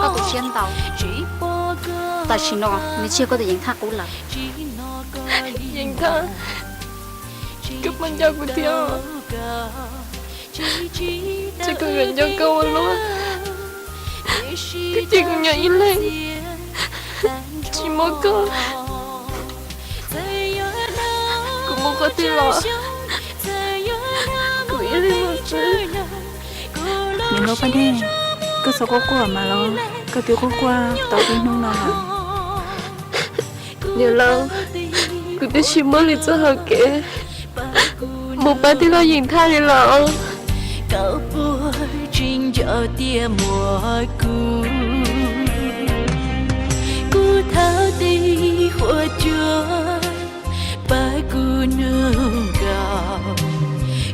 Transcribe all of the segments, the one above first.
Koj tu siab ntau, tam sim no nws tsis yog koj tus Yeej Thaj qub lawm. Yeej Thaj, koj puas nco kuv thiab? Tsis koj yuav nco koj ua luaj, koj cia kuv nyob ib leeg, tsis muaj koj. Kuv mus qhov twg los kuv ib leeg mus xwb. Niam hlob Paj Dej, koj txhob quaj quaj mas los, koj twb quaj quaj tau ib hnub no lawm. Niam laus, kuv twb tsis muaj li txoj hau kev mus pab tij laug Yeej Thaj li los. Koj puas tsis nco tias muaj kuv, kuv thawj tib huab cua, pab kuv nug nkaus,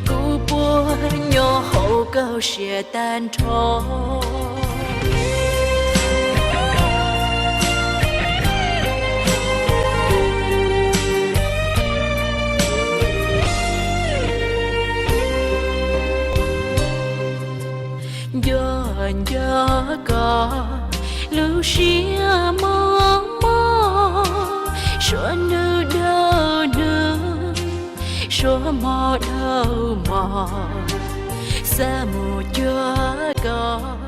kuv puas nyob hauv koj siab tag nrho. Nco nco koj lub siab mos mos, suav nug dhau nug, suav hmo dhau hmo, xav mus cuag koj.